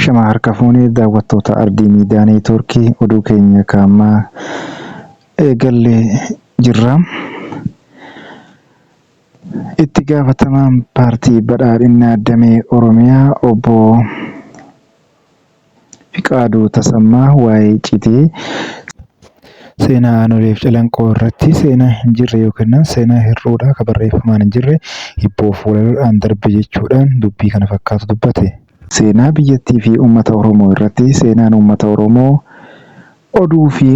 Ashama harka fuunee daawwattoota Ardii Miidiyaa Neetwoorkii, oduu keenya kaammaa eegallee jirra. Itti gaafatamaan paartii badhaadhinaa damee Oromiyaa obbo Fiqaaduu Tasammaa waa'ee icciitii seenaa Aanoleef Calanqoo irratti seenaa hin jirre yookiin seenaa hir'uudha ka barreeffamaan hin jirre hibboo fuulaloodhaan darbe jechuudhaan dubbii kana fakkaatu dubbate. Seenaa biyyattii fi uummata Oromoo irratti seenaan uummata Oromoo oduu fi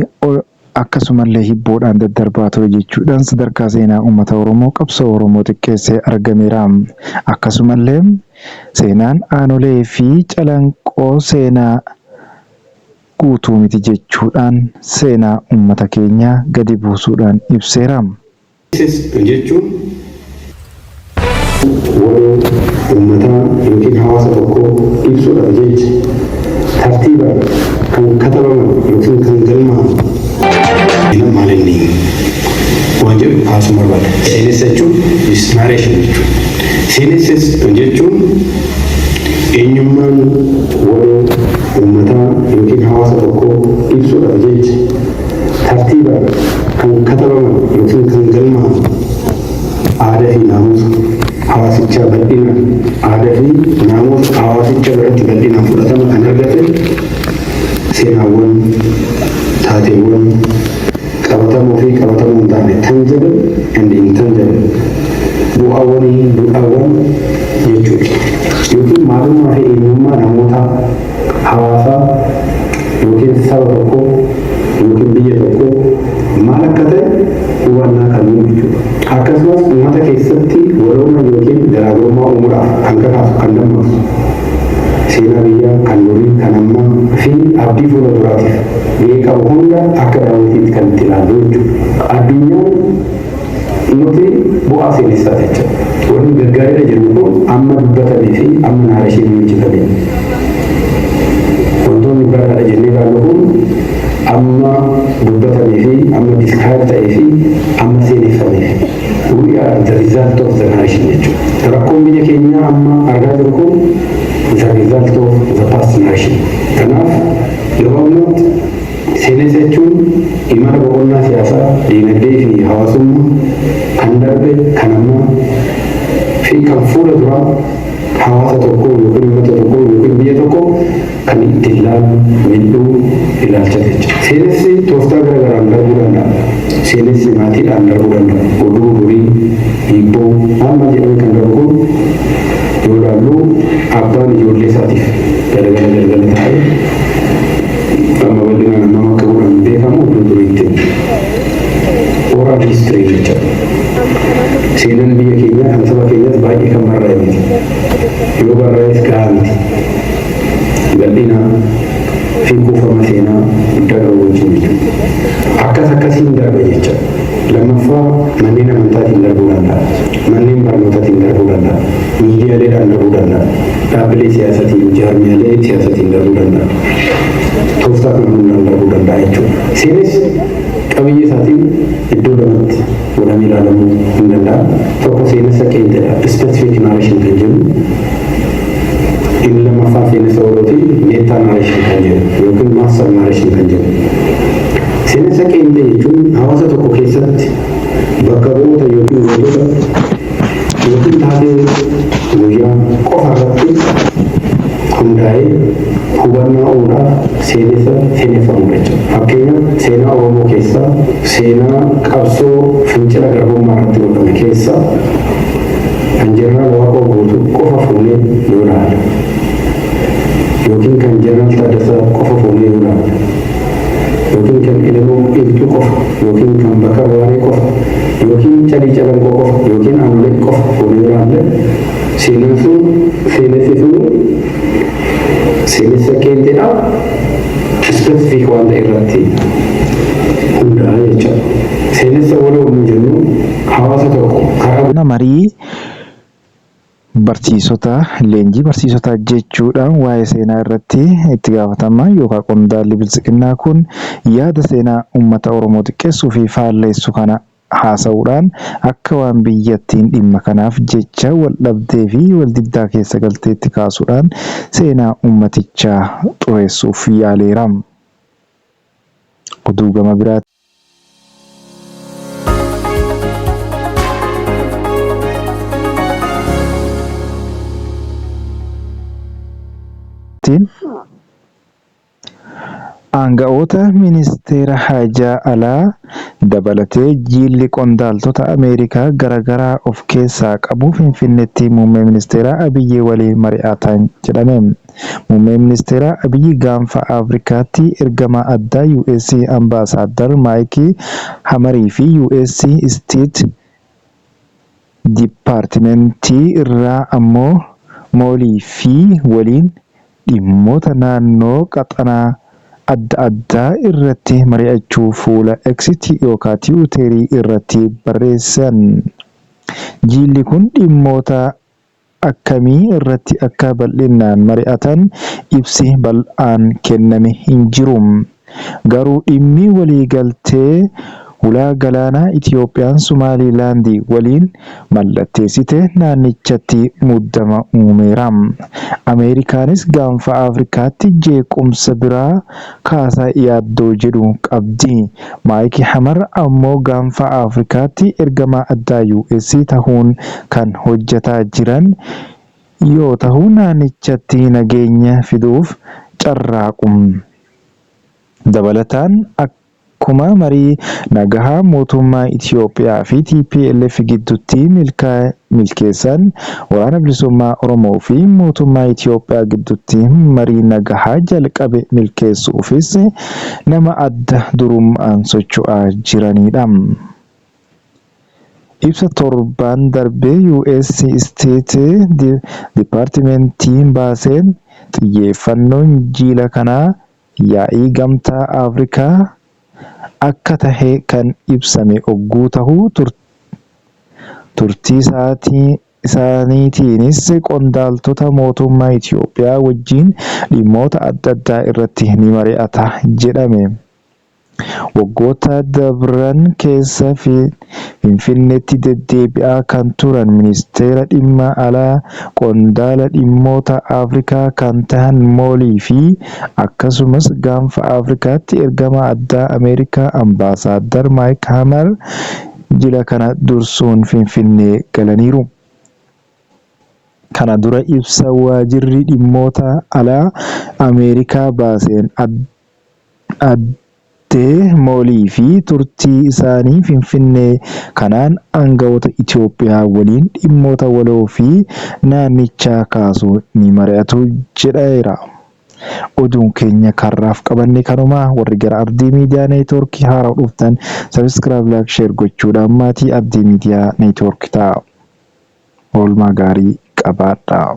akkasumallee hibboodhaan daddarbaa ture jechuudhaan sadarkaa seenaa uummata Oromoo qabsoo Oromoo xiqqeessee argameera. Akkasumallee seenaan Aanolee fi Calanqoo seenaa guutuu miti jechuudhaan seenaa uummata keenyaa gadi buusuudhaan ibseera. Jechuun waloo uummataa yookiin hawaasa tokkoo ibsuudhaaf jecha tartiibaan kan katabaman yookiin kan galmaa'an. Maal inni waan jedhu kaasuu barbaada. Seenessa jechuun is narration jechuudha. Seenessa jechuun eenyummaan waloo uummataa yookiin hawaasa tokkoo ibsuudhaaf jecha tartiibaan kan katabaman yookiin kan galmaa'an aadaa fi naamusa hawaasichaa bal'inaan aadaa fi naamusa hawaasicha biratti bal'inaan fudhatama kan argate seenaawwan, taateewwan qabatamoo fi qabatamoo hin taane, tangible and intangible, bu'aawwanii duudhaawwan jechuudha. Yookiin maalummaa fi eenyummaa namoota, hawaasaa yookiin saba tokkoo yookiin biyya tokkoo maal akka ta'e hubannaa kan uumu jechuudha. Akkasumas uummata keessatti walooma yookiin garaagarummaa uumuudhaaf kan kakaasu, kan dammaqsu, seenaa biyyaa kan durii, kan ammaa fi abdii fuula duraatiif gahee qabu hunda akka daawwitiitti kan itti ilaallu jechuudha. Addunyaan nuti bu'aa seenessaa jechuudha. Wanni gaggaariidha jennu kun amma dubbatamee fi amma narration hojjetame. Wantoonni baraadha jennee ilaallu kun amma dubbatamee fi amma describe ta'ee fi amma seeneffameef. We are the result of the narration jechuudha. Rakkoon biyya keenyaa amma argaa jiru kun the result of the past narration. Kanaaf gabaabumatti seenessa jechuun imala boqonnaa siyaasaa, diinagdee fi hawaasummaa kan darbe, kan ammaa fi kan fuula duraa hawaasa tokkoo yookiin uummata tokkoo yookiin biyya tokkoo kan ittiin ilaalu mil'uu ilaalcha jechuudha. Seenessi tooftaa gara garaan darbuu danda'a. Seenessi maatiidhaan darbuu danda'a. Oduu durii, hibboo, maal maal jedhamee kan darbu kun yoo ilaallu, abbaan ijoollee isaatiif galgala galgala taa'ee amma bal'inaan hammam akka godhan beekamu oduu duriitti. Oral history jechuudha. Seenaan biyya keenyaa kan saba keenyaas baay'ee kan barraa'e miti. Yoo barraa'es gahaa miti. Bal'ina fi kuufama seenaa guddaa qabu wajjin jechuudha. Akkas akkasiin darba jecha. Lammaffaa, manneen amantaatiin darbuu danda'a. Manneen barnootaatiin darbuu danda'a. Miidiyaaleedhaan darbuu danda'a. Dhaabbilee siyaasatiin, jaarmiyaalee siyaasatiin darbuu danda'a. Tooftaa kana hundaan darbuu danda'a jechuudha. Seenes qabiyyee isaatiin iddoo lamatti godhamee ilaalamuu hin danda'a. Tokko seenessa qeenxeedha. Specific narration kan jennu. Inni lammaffaan seenessa walooti, meta narration kan jedhu yookiin master narration kan jedhu. Seenessa qeenxee jechuun hawaasa tokko keessatti bakka bu'oota yookiin gootota yookiin taatee guyyaa qofa irratti hundaa'ee hubannaa uumuudhaaf seenessa seeneffamudha jechuudha. Fakkeenyaaf, seenaa Oromoo keessaa seenaa qabsoo fincila garbummaa irratti godhame keessaa kan Jeneraal Waaqoo Guutuu qofa fuunee yoo ilaalle yookiin kan Jeneraal Taaddasaa qofa fuunee yoo ilaalle yookiin kan Elemoo Qilxuu qofa yookiin kan Bakar Waaree qofa yookiin Calii Calanqoo qofa yookiin Aanolee qofa fuunee yoo ilaalle, seenaan sun, seenessi sun seenessa qeenxeedha, specific waan ta'e irratti hundaa'a jechuudha. Seenessa waloo nu jennu hawaasa tokko karaa Marii barsiisota, leenjii barsiisotaa jechuudhaan waa'ee seenaa irratti itti gaafatamaa yookaan qondaalli biltsiginnaa kun yaada seenaa uummata Oromoo xiqqeessuu fi faalleessu kana haasa'uudhaan akka waan biyyattiin dhimma kanaaf jecha waldhabdee fi waldiddaa keessa galteetti kaasuudhaan seenaa ummatichaa xureessuuf yaaleera. Oduu gama biraatiin, aanga'oota Ministeera Haajaa Alaa dabalatee jilli qondaaltota Ameerikaa garagaraa of keessaa qabu Finfinneetti Muummee Ministeeraa Abiyyi waliin mari'atan jedhame. Muummeen Ministeeraa Abiyyi Gaanfa Afrikaatti ergamaa addaa US Ambaasaaddar Maayik Hamarii fi US State Diippaartimentii irraa ammoo Moolii fi waliin dhimmoota naannoo qaxanaa adda addaa irratti mari'achuu fuula X yookaan Tiwuterii irratti barreessan. Jilli kun dhimmoota akkamii irratti akka bal'inaan mari'atan ibsi bal'aan kenname hin jiru. Garuu dhimmi waliigaltee hulaa galaanaa Itiyoophiyaan Somaalilaand waliin mallatteessite naannichatti muddama uumeera. Ameerikaanis Gaanfa Afrikaatti jeequmsa biraa kaasa yaaddoo jedhu qabdi. Maayik Hamar ammoo Gaanfa Afrikaatti ergamaa addaa US tahuun kan hojjetaa jiran yoo tahu naannichatti nageenya fiduuf carraaqu. Dabalataan akkuma marii nagahaa mootummaa Itiyoophiyaa fi TPLF gidduutti milkeessan Waraana Bilisummaa Oromoo fi mootummaa Itiyoophiyaa gidduutti marii nagahaa jalqabe milkeessuufis nama adda durummaan socho'aa jiranidha. Ibsa torban darbe US State Departmentiin baaseen xiyyeeffannoon jila kanaa yaa'ii Gamtaa Afrikaa akka tahe kan ibsame ogguu tahu turtii isaaniitiinis qondaaltota mootummaa Itiyoophiyaa wajjin dhimmoota adda addaa irratti ni mari'ata jedhame. Waggoota dabran keessa Finfinneetti deddeebi'aa kan turan Ministeera Dhimma Alaa qondaala dhimmoota Afrikaa kan tahan Moolii fi akkasumas Gaanfa Afrikaatti ergamaa addaa Ameerikaa Ambaasaaddar Maayik Hamar jila kana dursuun Finfinnee galaniiru. Kana dura ibsa waajirri dhimmoota alaa Ameerikaa baaseen addee Moolii fi turtii isaanii Finfinnee kanaan aanga'oota Itiyoophiyaa waliin dhimmoota waloo fi naannichaa kaasuun ni mari'atu jedheera. Oduun keenya karraaf qabanne kanuma. Warri gara Abdii Miidiyaa Neetwoorkii haaraa dhuftan subscribe, like, share gochuudhaan maatii Abdii Miidiyaa Neetwoorkii ta'a. Oolmaa gaarii qabaadhaa.